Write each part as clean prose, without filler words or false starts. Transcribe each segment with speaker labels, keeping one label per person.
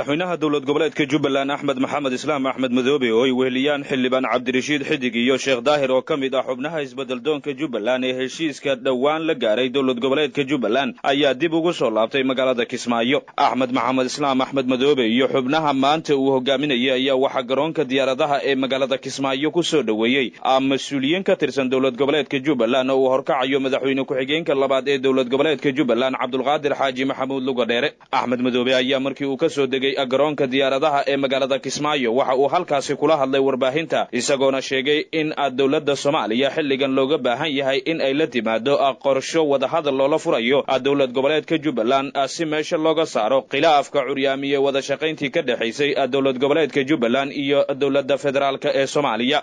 Speaker 1: Madaxweynaha dowlad goboleedka Jubbaland Axmed Maxamed Islaam Axmed Madoobe oo ay weheliyaan xildhibaan Cabdirashiid Xidig iyo Sheekh Daahir oo ka mid ah xubnaha isbeddeldoonka Jubbaland ee heshiiska dhowaan la gaaray dowlad goboleedka Jubbaland ayaa dib ugu soo laabtay magaalada Kismaayo. Axmed Maxamed Islaam Axmed Madoobe iyo xubnaha maanta uu hogaaminayay ayaa waxaa garoonka diyaaradaha ee magaalada Kismaayo ku soo dhoweeyey mas-uuliyiin ka tirsan dowlad goboleedka Jubbaland oo uu horkacayo madaxweyne ku-xigeenka labaad ee dowlad goboleedka Jubbaland Cabdulqaadir Xaaji Maxamuud Lugadheere. Axmed Madoobe ayaa markii uu ka soo degay garoonka diyaaradaha ee magaalada Kismaayo waxa uu halkaasi kula hadlay warbaahinta, isagoona sheegay in dowladda Soomaaliya xilligan looga baahan yahay in ay la timaado qorsho wadahadal loola furayo dowlad goboleedka Jubbaland si meesha looga saaro khilaafka curyaamiye wada shaqayntii ka dhexaysay dowlad goboleedka Jubbaland iyo dowladda federaalka ee Soomaaliya.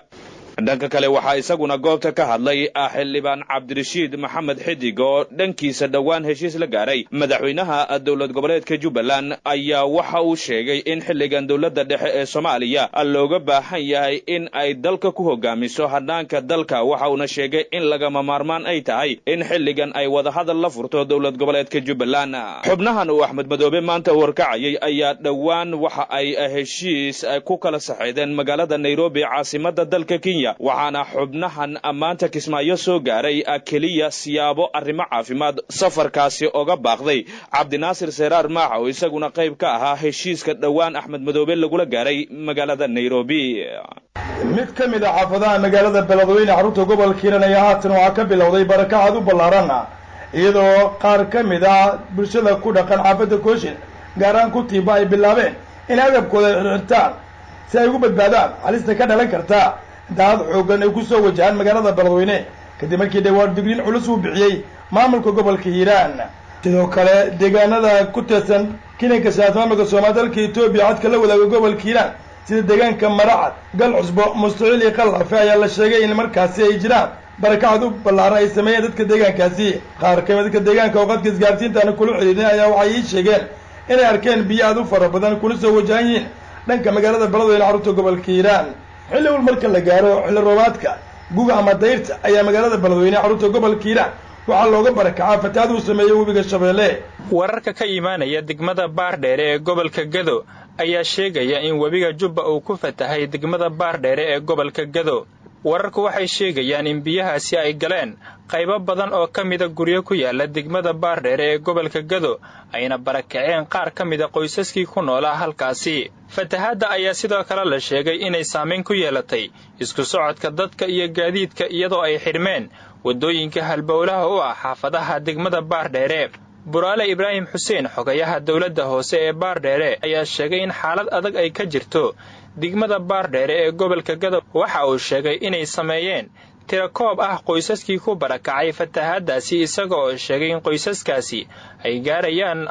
Speaker 1: Dhanka kale, waxaa isaguna goobta ka hadlay xildhibaan Cabdirashiid Maxamed Xidig oo dhankiisa dhowaan heshiis la gaaray madaxweynaha dowlad goboleedka Jubbaland ayaa waxa uu sheegay in xilligan dowladda dhexe ee Soomaaliya looga baahan yahay in ay dalka ku hogaamiso hanaanka dalka. Waxa uuna sheegay in lagama maarmaan ay tahay in xilligan ay wadahadal la furto dowlad goboleedka Jubbaland. Xubnahan uu Axmed Madoobe maanta warkacayay ayaa dhowaan waxa ay heshiis ku kala saxeydeen magaalada Nairobi, caasimada dalka Kenya, waxaana xubnahan maanta Kismaayo soo gaaray keliya siyaabo arrimo caafimaad safarkaasi oga baaqday Cabdinaasir Seraar Maaxa oo isaguna qayb ka ahaa heshiiska dhowaan Axmed Madoobe lagula gaaray magaalada Nairobi.
Speaker 2: Mid ka mid a xaafadaha magaalada Beledweyne, xarunta gobolka Hiiraan, ayaa haatan waxaa ka bilowday barakacad u ballaaran, iyadoo qaar ka mid ah bulshada ku dhaqan xaafadda Kooshin, gaar ahaan Kutiiba, ay bilaabeen in agabkooda ay xirxirtaan si ay ugu badbaadaan halista ka dhalan karta daadad xooggan ay ku soo wajahaan magaalada Beledweyne, kadib markii dhawaar digriin culus uu bixiyey maamulka gobolka Hiiraan. Sidoo kale, deegaanada ku tirsan kilinka shanaad maamulka Soomaali dalka Etoobiya codka la wadaaga gobolka Hiiraan, sida deegaanka Maracad, Gal Cusbo, Mustaciil iyo Qallafe, ayaa la sheegay in markaasi ay jiraan barakacad u ballaaran ay sameeyeen dadka deegaankaasi. Qaar kamid dadka deegaanka oo qadka isgaarsiintaana kula xidhiidhin ayaa waxay ii sheegeen inay arkeen biyo aad u fara badan kuna soo wajahan yihiin dhanka magaalada Beledweyne, xarunta gobolka Hiiraan. Xilli wal marka la gaaro xilli roobaadka guga ama dayrta ayaa magaalada Beledweyne, xarunta gobolka Hiiraan, waxaa looga barakacaa fatahaad uu sameeyey webiga Shabeelle.
Speaker 3: Wararka ka imaanaya degmada Baardheere ee gobolka Gado ayaa sheegaya in webiga Jubba uu ku fatahay degmada Baardheere ee gobolka Gado. Wararku waxay sheegayaan in biyahaasi ay galeen qaybo badan oo ka mida guryo ku yaala degmada Baardheere ee gobolka Gado, ayna barakaceen qaar ka mida qoysaskii ku noolaa halkaasi. Fatahaadda ayaa sidoo kale la sheegay inay saamayn ku yeelatay isku socodka dadka iyo gaadiidka, iyadoo ay xidhmeen waddooyinka halbowlaha u ah xaafadaha degmada Baardheere. Buraale Ibraahim Xuseen, xogayaha dowladda hoose ee Baardheere, ayaa sheegay in xaalad adag ay ka jirto degmada Baardheere ee gobolka Gado. Waxa uu sheegay inay sameeyeen tira koob ah qoysaskii ku barakacay fatahaaddaasi, isaga oo sheegay in qoysaskaasi ay gaarayaan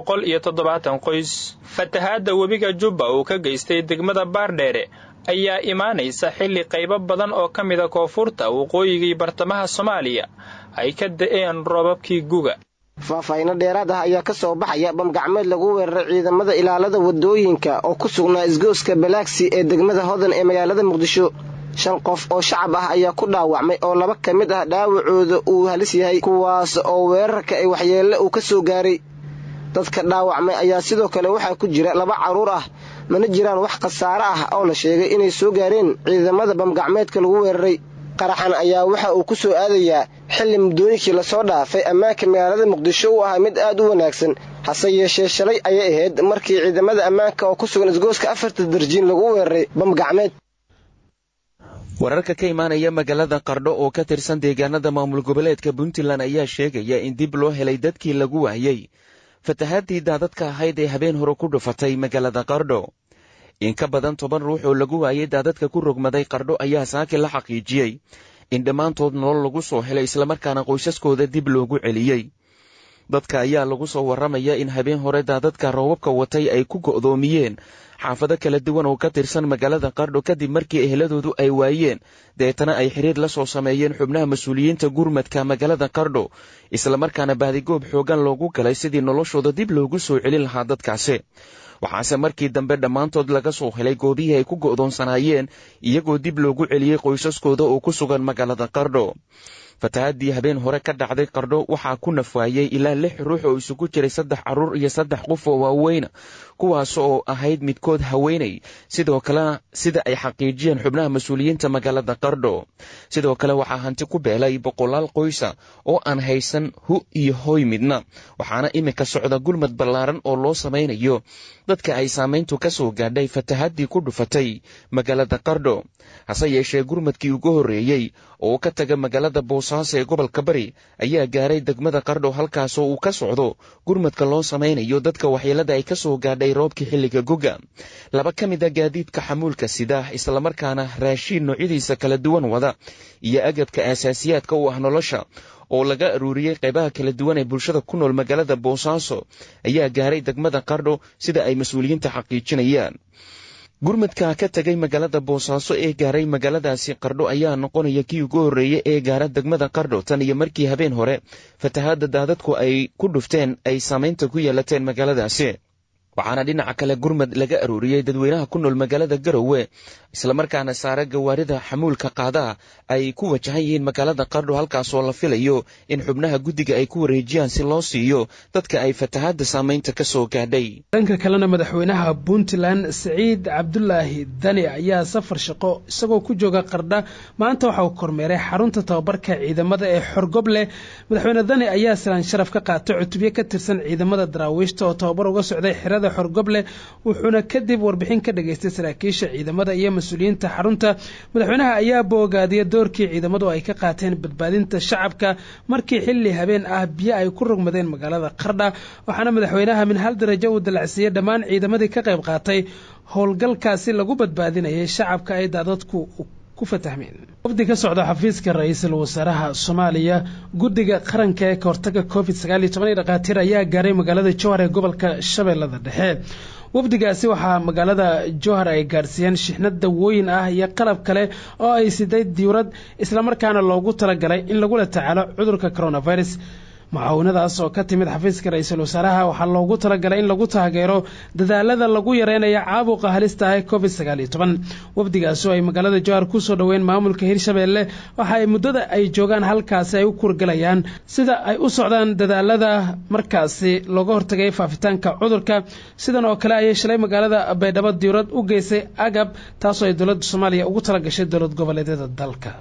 Speaker 3: 470 qoys. Fatahaadda webiga Jubba uu ka geystay degmada Baardheere ayaa imaanaysa xilli qaybo badan oo ka mida koonfurta, waqooyigii, bartamaha Soomaaliya ay ka da'een roobabkii guga.
Speaker 4: Faahfaahino dheeraad ah ayaa ka soo baxaya bamgacmeed lagu weeraray ciidamada ilaalada wadooyinka oo ku sugnaa isgooska Balaaksi ee degmada Hodan ee magaalada Muqdisho. Shan qof oo shacab ah ayaa ku dhaawacmay, oo laba ka mid ah dhaawacooda uu halis yahay, kuwaas oo weerarka ay waxyeelle uu ka soo gaaray. Dadka dhaawacmay ayaa sidoo kale waxaa ku jira laba carruur ah. Mana jiraan wax khasaare ah oo la sheegay inay soo gaareen ciidamada bamgacmeedka lagu weeraray. Qaraxan ayaa waxa uu ku soo aadayaa xilli muddooyinkii lasoo dhaafay ammaanka magaalada Muqdisho uu ahaa mid aad u wanaagsan. Hase yeeshee, shalay ayay ahayd markii ciidamada ammaanka oo ku sugan isgooska Afarta Darjiin lagu weeraray bamgacmeed.
Speaker 5: Wararka ka imaanaya magaalada Qardho oo ka tirsan deegaanada maamul goboleedka Puntland ayaa sheegaya in dib loo helay dadkii lagu waayey fatahaadii daadadka ahayd ee habeen hore ku dhufatay magaalada Qardho. In ka badan 10 ruux oo lagu waayey daadadka ku rogmaday Qardho ayaa saaki la xaqiijiyey in dhammaantood nolol lagu soo helay, islamarkaana qoysaskooda dib loogu celiyey. Dadka ayaa lagu soo warramaya in habeen hore daadadka roobabka watay ay ku go'doomiyeen xaafado kala duwan oo ka tirsan magaalada Qardho, kadib markii eheladoodu ay waayeen, deetana ay xiriir la soo sameeyeen xubnaha mas-uuliyiinta gurmadka magaalada Qardho, islamarkaana baadigoob xoogan loogu galay sidii noloshooda dib loogu soo celin lahaa dadkaasi. Waxaase markii dambe dhammaantood laga soo helay goobihii ay ku go'doonsanaayeen, iyagoo dib loogu celiyey qoysaskooda oo ku sugan magaalada Qardho. Fatahaadii habeen hore ka dhacday Qardho waxaa ku nafwaayey ilaa 6 ruux oo isugu jiray 3 carruur iyo 3 qof oo waaweyna, kuwaas oo ahayd midkood haweeney, sidoo kalena sida ay xaqiijiyeen xubnaha mas-uuliyiinta magaalada Qardho. Sidoo kale waxaa hanti ku beelay boqolaal qoysa oo aan haysan hu iyo hoy midna, waxaana iminka socda gurmad ballaaran oo loo samaynayo dadka ay saamayntu ka soo gaadhay fatahaadii ku dhufatay magaalada Qardho. Hase yeeshee gurmadkii ugu horreeyey oo ka taga magaalada Boosaaso ee gobolka Bari ayaa gaaray degmada Qardho, halkaasoo uu ka socdo gurmadka loo samaynayo dadka waxyeelada ay ka soo gaadhay roobkii xilliga goga. 2 ka mid a gaadiidka xamuulka sida islamarkaana raashiin noocyadiisa kala duwan wada iyo agabka aasaasiyaadka u ah nolosha oo laga aruuriyey qaybaha kala duwan ee bulshada ku nool magaalada Boosaaso ayaa gaaray degmada Qardho, sida ay mas-uuliyiinta xaqiijinayaan. Gurmadka ka tagay magaalada Boosaaso ee gaaray magaaladaasi Qardho ayaa noqonaya kii ugu horreeyey ee gaara degmada Qardho tan iyo markii habeen hore fatahaadda daadadku ay ku dhufteen ay saamaynta ku yeelateen magaaladaasi. Waxaana dhinaca kale gurmad laga aruuriyey dadweynaha ku nool magaalada Garowe, islamarkaana saare gawaarida xamuulka qaadaha ay ku wajahan yihiin magaalada Qardho, halkaasoo la filayo in xubnaha guddiga ay ku wareejiyaan si loo siiyo dadka ay fatahaadda saamaynta ka soo gaadhay.
Speaker 6: Dhanka kalena madaxweynaha Puntland Siciid Cabdulaahi Dani ayaa safar shaqo isagoo ku jooga Qardha maanta waxa uu kormeeray xarunta tababarka ciidamada ee Xorgoble. Madaxweyne Dani ayaa salaan sharaf ka qaatay cutubyo ka tirsan ciidamada daraawiishta oo tababar uga socday xerada Xorgoble, wuxuuna kadib warbixin ka dhageystay saraakiisha ciidamada iyo mas-uuliyiinta xarunta. Madaxweynaha ayaa boogaadiyay doorkii ciidamadu ay ka qaateen badbaadinta shacabka markii xilli habeen ah biyo ay ku rogmadeen magaalada Qardha, waxaana madaxweynaha min hal darajo uu dalacsiiyey dhammaan ciidamadii ka qayb qaatay howlgalkaasi lagu badbaadinayay shacabka ay daadadku ku fatahmeen. Wafdi ka socda xafiiska ra-iisul wasaaraha Soomaaliya, guddiga qaranka ee kahortaga COVID-19 iyo dhakhaatiir ayaa gaaray magaalada Jowhar ee gobolka Shabeellada Dhexe. Wafdigaasi waxaa magaalada Jowhar ay gaarsiiyeen shixnad dawooyin ah iyo qalab kale oo ay siday diyuurad, islamarkaana loogu talagalay in lagula tacaalo cudurka coronavirus. Mucaawinadaas oo ka timid xafiiska ra-iisul wasaaraha waxaa loogu talagalay in lagu taageero dadaalada lagu yareynayo caabuqa halista ah ee COVID-19. Wafdigaasi oo ay magaalada Jowhar kusoo dhoweyn maamulka Hirshabeelle waxa ay muddada ay joogaan halkaasi ay u kurgalayaan sida ay u socdaan dadaalada markaasi looga hortagay faafitaanka cudurka. Sidan oo kale ayay shalay magaalada Baydhabo diyuurad u geysay agab, taasoo ay dowladda Soomaaliya ugu talagashay dowlad goboleedyada dalka.